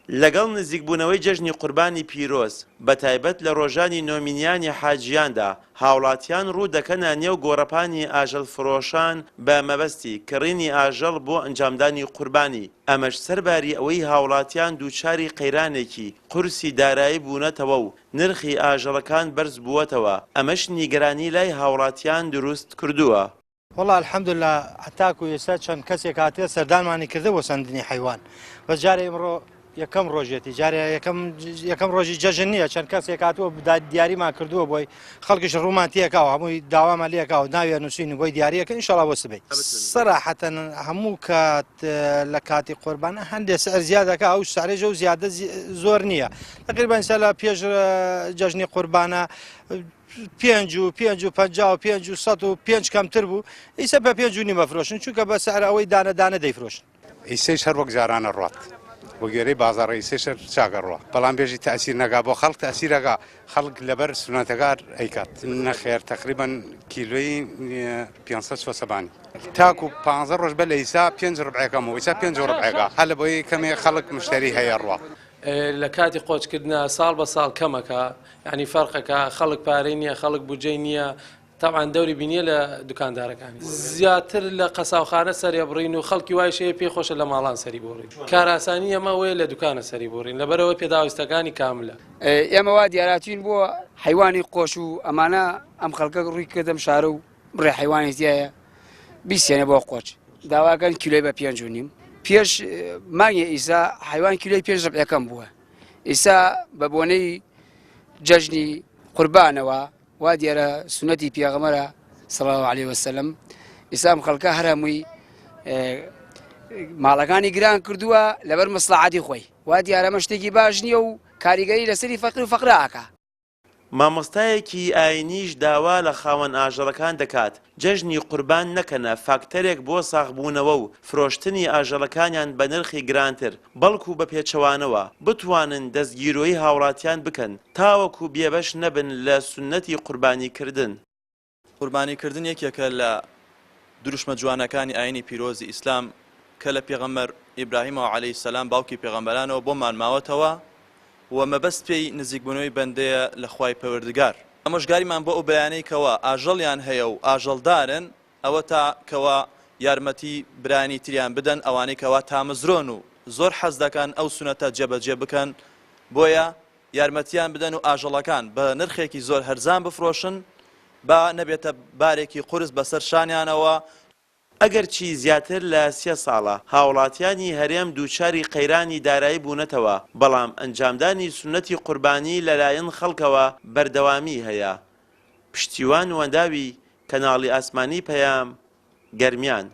لەگەڵ نزیکبوونەوەی جەژنی قوربانی پیرۆز، بەتایبەت لە ڕۆژانی نۆمینیانی حاجیاندا، هاوڵاتیان ڕوو دەکەنە نێو گۆڕەپانی ئاژەڵفرۆشان بە مەبەستی کڕینی ئاژەڵ بۆ ئەنجامدانی قوربانی، ئەمەش سەرباری ئەوەی هاوڵاتیان دووچاری قەیرانێکی قورسی دارایی بوونەتەوە و نرخی ئاژەڵەکان بەرزبووەتەوە، ئەمەش نیگەرانی لای هاوڵاتیان دروست کردووە. وەڵا الحمدللە هەتاکو ئێستا چەند کەسێک هاتیە سەردانمانی کردە بۆ سەندنی حەیوان بەس جارێ ئمڕۆ یەکەم ڕۆژێتی جارێ یەکەم یەکەم ڕۆژی جەژن نییە چەند کەسێک هاتووە دیاریمان کردووە بۆی خەڵکیش ڕوومان تێکاوە هەمووی داوامان لێکاوە ناویان نووسین و بۆی دیاریەکە ئینشاڵا بۆ سبەی سەراحەتەن هەموو کات لە کاتی قوربانە هەندێک سعر زیادەکە ئەو سعرێژ و زیادە زۆر نییە تقریبا ئینسا لە پێش جەژنی قوربانە پێنج و پێنج و پەنجا و پێنج و سەد و پێنج کەمتر بوو ئیسە بە پێنج و نیمە فرۆشن چونکە بە سعر ئەوەی دانە دانە دەیفرۆشن. ئیسەیش هەر وەک جاران ئەڕوات بە گوێرەی بازاڕ ئیسەیش هەر چاک ئەڕوا بەڵام بێژی تەئسیر نەگا بۆ خەڵک تەئسیر ئەگا خەڵک لەبەر سونەتەکە ئەیکات. نەخێر تەقریبەن کیلۆی 500 چوە سەبانی تاکو پانزە ڕۆژ بەر لە ئیسا پێنج ڕبعێکەم و ئیسا پێنج و ڕبعێکە هەر لە بۆی کەمێ خەڵک مشتەری هەیە ڕوا. لە کاتی قۆچکردنا ساڵ بە ساڵ کەمەکە یانی فەرقەکە خەڵک پارەی نییە خەڵک بودجەی نییە تەبعەن دەوری بینیە لە دوکاندارەکانی زیاتر لە قەساوخانە سەرێ بڕین و خەڵکی وایش هەیە پێی خۆشە لە ماڵان سەری بۆڕین کارئاسانی ئەمە ئەوەیە لە دوکانە سەری بۆڕین لەبەرئەوە پێداویستەکانی کاملە. ئێمە وا دیاراتوین بۆ حەیوانی قۆچ و ئەمانە ئەم خەڵکە ڕووی کردم شارە و بڕێ حەیوانی تایە بیسێنە بۆ قۆچ داواکەن کیلۆی بە پێنج و نیم پێش مانگی ئیسا حیوان کیلۆی پێنج ڕبعەکەم بووە ئیسا بە بۆنەی جەژنی قوربانەوە وا دیارە سونەتی پێغەمەرە صلی الله علیه وسلم ئیسام خەڵکە هەر هەمووی ماڵەکانی گران کردووە لەبەر مەسڵەحەتی خۆی وا دیارە ئەمە شتێکی باش نییە و کاریگەری لەسەری فەقیر و فەقرە ئەکا. مامۆستایەکی ئاینیش داوا لە خاوەن ئاژەڵەکان دەکات جەژنی قوربان نەکەنە فاکتەرێک بۆ ساغبوونەوە و فرۆشتنی ئاژەڵەکانیان بە نرخی گرانتر، بەڵکو بە پێچەوانەوە بتوانن دەستگیرۆیی هاوڵاتیان بکەن تاوەکو بێبەش نەبن لە سوننەتی قوربانی کردن. قوربانی کردن یەکێکە لە دروشمە جوانەکانی ئاینی پیرۆزی ئیسلام کە لە پێغەمبەر ئیبراهیمەوە عەلەیهی سەلام باوکی پێغەمبەرانەوە بۆمان ماوەتەوە و مەبەست پێی نزیکبوونەوەی بەندەیە لە خوای پەروەردگار. ئامۆژگاریمان بۆ ئەو برایانەی کەوا ئاژەڵیان هەیە و ئاژەڵدارن ئەوەتا کەوا یارمەتی برایانی تریان بدەن ئەوانەی کەوا تامەزرۆن و زۆر حەز دەکەن ئەو سونەتە جێبەجێ بکەن بۆیە یارمەتیان بدەن و ئاژەڵەکان بە نرخێکی زۆر هەرزان بفرۆشن با نەبێتە بارێکی قورس بەسەر شانیانەوە. ئەگەرچی زیاتر لە سێ ساڵە هاوڵاتیانی هەرێم دووچاری قەیرانی دارایی بوونەتەوە، بەڵام ئەنجامدانی سوننەتی قوربانی لەلایەن خەڵکەوە بەردەوامیی هەیە. پشتیوان وەنداوی، کەناڵی ئاسمانی پەیام، گەرمیان.